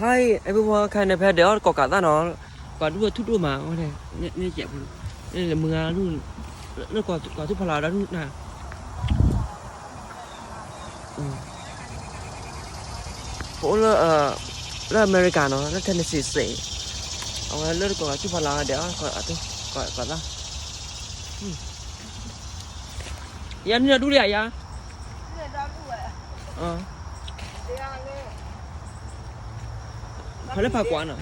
Hi everyone, ခဲအံၤန့ၣ် ဖဲဒဲးအီၣ်တကိးကးသၣ်နီၤ, ပှၤဒူၣ်ထူၣ်ဒိၣ်မးဝဲန့ၣ်, န့ၣ်ကဲးဖိ, န့ၣ်မုၢ်ဂၤဒူၣ်, လၢကိးထူၣ်ဖီလာ်ဒီးဒူၣ်နၤ, ပအိၣ်လၢ, လၢအမဲရကၤနီၤ, လၢ Tennessee State, အဝဲလၢတကိးထူၣ်ဖီလာ်ဒဲးအီၣ်, ကိးသၣ်, ယၤန့ၣ်ဒီးဒူၣ်လံဧါယၤ, ဖဲလၢဖးကွၢ်နီၤ,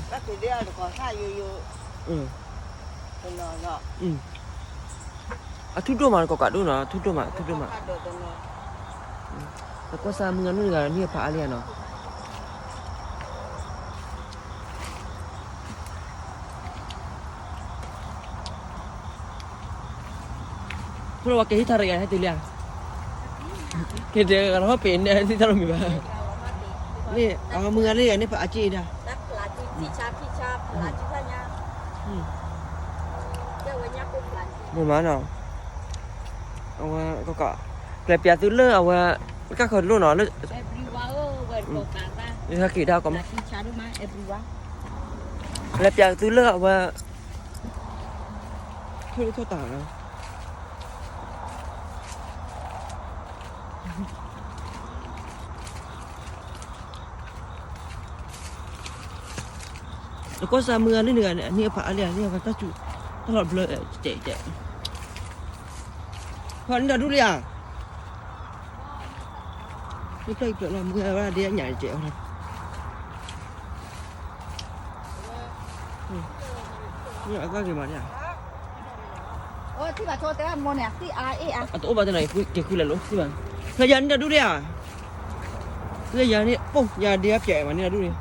အထူၣ်ဒိၣ်မး တကိးကးဒိၣ်နီၤ, အထူၣ်ဒိၣ်မး, အထူၣ်ဒိၣ်မး, အထူၣ်ဒိၣ်မး, တကိးစၢ်မုၢ်ဂၤနုၢ်တဂၤန့ၣ် အဖးအါလံဧါနီၤ. ဖိလၢဝဲကဟ့ၣ်ထါတဂၤဟဲတုၤလံဧါ, ကဲတဲဂၤလီၤဟီၣ်ပ့ၤန့ၣ် ဟဲထံၣ်တၢ်လီၤမံၤဘၣ်, န့ၣ် အမုၢ်ဂၤလၢယၤန့ၣ် ဖးအါက့ဒၣ်, မ့ၢ်မးနီၤ, အဝဲ ကျဲပျးသုလၢအဝဲ ကၣ်ဃၢၤတလိၣ်နီၤ, လၢ ဟဲက့ၤဒၣ်ကီးမး, ကျဲပျးသုလၢအဝဲ ထိၣ်လၢထိၣ်တၢ်နီၤ. တကိးစၢ်မုၢ်ဂၤနုၢ်တဂၤန့ၣ် အန့ၣ်အဖးအါလံဧါ, န့ၣ်အဖးတၢ်စူၤ, တၢ်လီၤဘျၢတဲာ်တဲာ်, ဖီန့ၣ်ဒီးဒူၣ်လံဧါ, မ့ၢ်ဖျၢၣ်အံၤဖျၢၣ်လီၤ မုၢ်ဂၤဝဲဒၣ်ဒ်အညၣ်တဲာ်အီၤ, အသၣ်ဂ့ၤမးန့ၣ်ဧါ. အတအိၣ်ဘၣ်တနီၤ က့ၤဃုလဲၤလိာ်သ့ဘၣ်, ဖဲယၤန့ၣ်ဒီးဒူၣ်လံဧါ, လၢယၤန့ၣ် ပိၢ်ယၤဒ့အပျဲၢ်မးန့ၣ်ဒီးဒူၣ်န့ၣ်,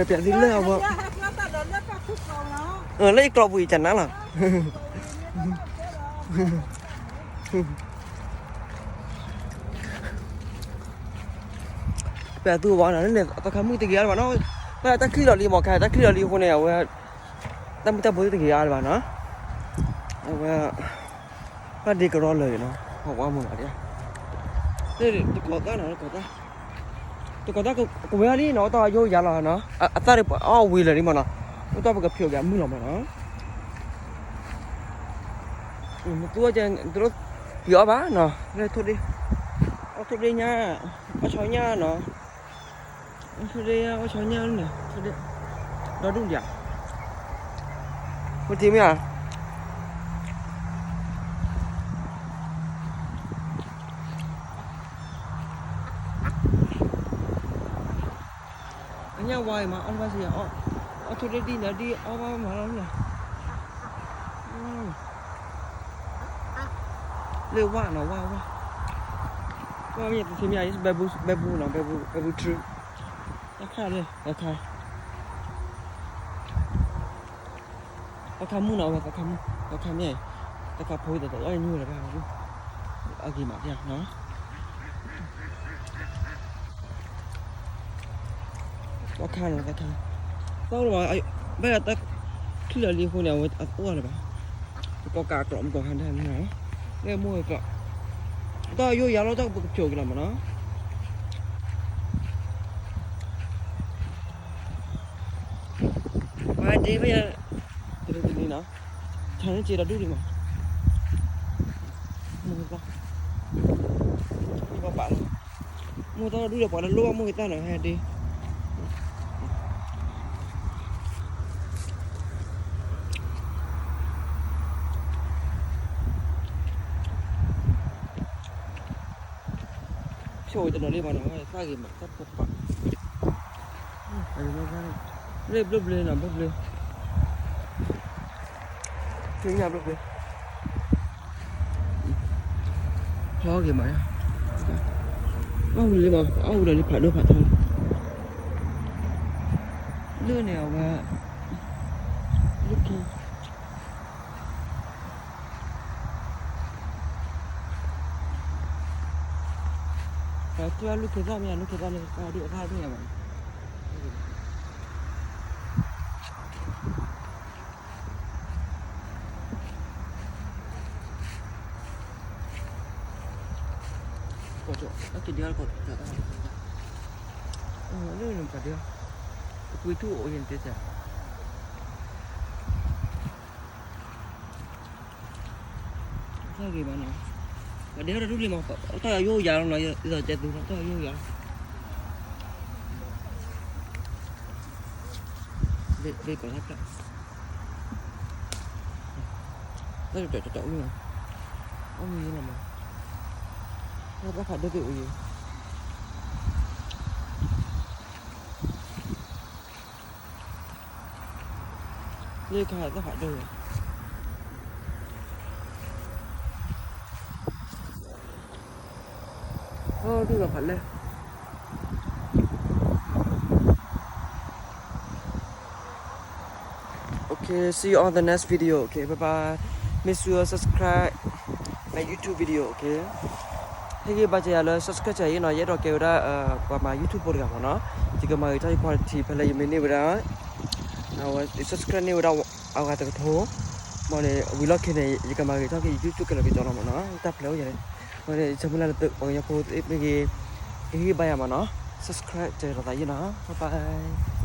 ပျဲၢ်သုလၢအဝဲ လၢယကျီၢ်ပူၤယတနါလီၤ. ပျဲၢ်သုဝဲနီၤ, န့ၣ်သီခါမုၣ်တဂ့ၤအါလၢၤဘၣ်နီၤ, ဘၣ်တၢ်ချံလီၤလံမး, ခဲတၢ်ချံလီၤလံအဃိန့ၣ် အဝဲ တၢ်မုၢ်တၢ်ဘိတဂ့ၤအါလၢၤဘၣ်နီၤ, အဝဲ ဘၣ်ဒ့ကရီလၢာ်နီၤ, ဟီၣ်ဝါမုၢ်လီၤဒံး, တကိးသၣ်နီၤ, တကိးသၣ်, တကိးသၣ်ကဝဲၤလံနီၤ, တၢ်ယိယၤလီၤနီၤ, အသၣ်ဒ်ပှၤအီၣ်ဝံၤလၢာ်လံမးနီၤ, အိၣ်တၢ်ပကဖျိးက့ၤအမုၢ်လီၤမးနီၤ. မသူဝဲကဲ တလိၣ်ပျံၤအီၣ်ဘၣ်နီၤ, လၢထိၣ်ဒ့, အီၣ်ထိၣ်ဒ့ညါ, အီၣ်ဆီညါနီၤ, အီၣ်ထိၣ်ဒ့ညါ, အီၣ်ဆီညါန့ၣ်, ဒီဒူၣ်ဒံးဧါ, မတံမ့ၢ်ဧါ. အညၣ်ဝါအံၤမး အီၣ်တဘၣ်စ့ၢ်, အီၣ်ထိၣ်ဒ့ဒ်န့ၣ်ဒ်အီၣ်ဘၣ်မးလီၤန့ၣ်, လၢဝါနီၤ, ဝါ, ဝါ, ဝါမ့ၢ်တသ့မ့ၢ်ဧါ, bamboo, bamboo နီၤ, bamboo, bamboo tree, တၢ်ခါလၢ သီခါ သီခါမုၣ်နီၤ, အဝဲသီခါမုၣ်, သီခါမ့ၢ်, သီခါဖိသီးသီးအီၣ်ညိလၢၤဘၣ်, အဂ့ၤမးဖဲနီၤ, သီခါနီၤ, သီခါ, သီလၢၤဘၣ်, ဘၣ်တၢ်ချံလီၤလံအဃိန့ၣ် အဝဲအအိၣ်လၢၤဘၣ်, ပကိးကးအကျိာ်မကိးဟါဒၣ်န့ၣ်နီၤ, လၢမိၢ်ဝဲကျိာ်, တၢ်ယိယၤလီၤ တၢ်ပကဖျိးက့ၤလီၤမးနီၤ. မၤဒ့ဖဲယၤ, တနံၤတနံၤနီၤ, ဆါန့ၢ်စ့ဒီးဒူၣ်ဒံးမး, မိၢ်သီ, ပပာ်လီၤ, မိၢ်သီဒီးဒူၣ်ဒီးပှၤလၢလိၣ်ဘၣ်မိၢ်ဂ့ၤသၣ်နီၤ ဟဲဒ့ ဖျိးဝဲတနီၤလံမးနီၤ, သၣ်ဂ့ၤမး တၢ်ဖိခွါ, လၢဘျိဘျိနီၤ, ဘျိဘျိ, ဖျိညါဘျိဘျိ, ဖျိဂ့ၤမး, အီၣ်ဝံၤလံမး အီၣ်ဝံၤဒီးလံဖးဒိၣ်ဖးထီ, လၢန့ၣ်အဝဲ, လၢခံ ပှၤထံၣ်ဘၣ်လူၢ်ခ့သၣ်မ့ၢ်ဧါ, လူၢ်ခ့သၣ်လၢအဒိၣ်အသၣ်ဒိၣ်ညါဘၣ်, ကီၢ်ကၠီၣ်, တၢ် ဒ်လၢ လၢနပှၤဒ့, အကွံထူၣ်အိၣ်ယဲၢ်တဲစၢ်, တၢ်ဂ့ၤမးနီၤ, ပှၤဒ့ထီၣ်တၢ်ထူၣ်လံမး, တၢ်ယိယၤလီၤနီၤ, ယသးတဲသုလီၤ, တၢ်ယိယၤလီၤ, ဘ့ၣ်ကီးတၢ်ပျၢ် တၢ်တတၢၢ်တတၢၢ်အိၣ်မး, အိၣ်မးလီၤမး, တၢ်ဘၣ်ဖးဒိၣ်က့ၤအိၣ်ယဲၢ်, လၢခါတၢ်ဖးဒိၣ်ယဲၢ်, အိၣ်ဒူၣ်ဒီးဖးလဲၢ် Okay, see you on the next video. Okay, bye bye. Make sure subscribe my YouTube video. Okay. ဟ့ၣ်ဂံၢ်ဘါစၢၤယၤလၢ subscribe စၢၤအံၤနီၤ, ယအဲၣ်ဒိးကဲဝဲဒၣ် ပှၤမၤ YouTube ဖိတဂၤမးနီၤ, ယကမၤဂ့ၤထီၣ်ယ quality ဖဲလၢယမ့ၢ်န့ၢ်ဝဲဒၣ် subscribe န့ၢ်ဝဲဒၣ်အဂၤတကထိ, မ်န့ၣ် ဝံၤလီၢ်ခံန့ၣ် ယကမၤဂ့ၤထီၣ်က့ၤ YouTube ကဲလီၤက့ၤကၠီလီၤမးနီၤ, တၢ်ဖျဲးအိၣ်ယဲၢ်န့ၣ်, မ်န့ၣ် ယဆၢမုၢ်လၢ်လၢသုပှၤကညီဖိမ့ၢ်ဂ့ၤ, ကဟ့ၣ်ဂံၢ်ဘါယၤမးနီၤ, subscribe စၢၤလိာ်သးယဲၢ်နီၤ, bye bye.